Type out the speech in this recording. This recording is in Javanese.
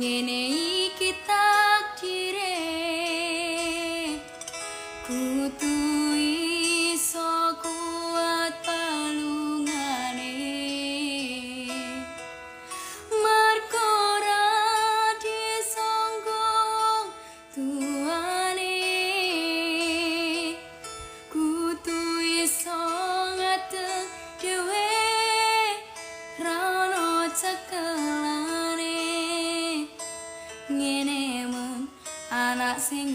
Ngene iki takdire, kudu iso kuat palungane. Margo ora disangga tuane, kudu iso ngadeg dhewe, ra ono cekelane. Ngene men anak sing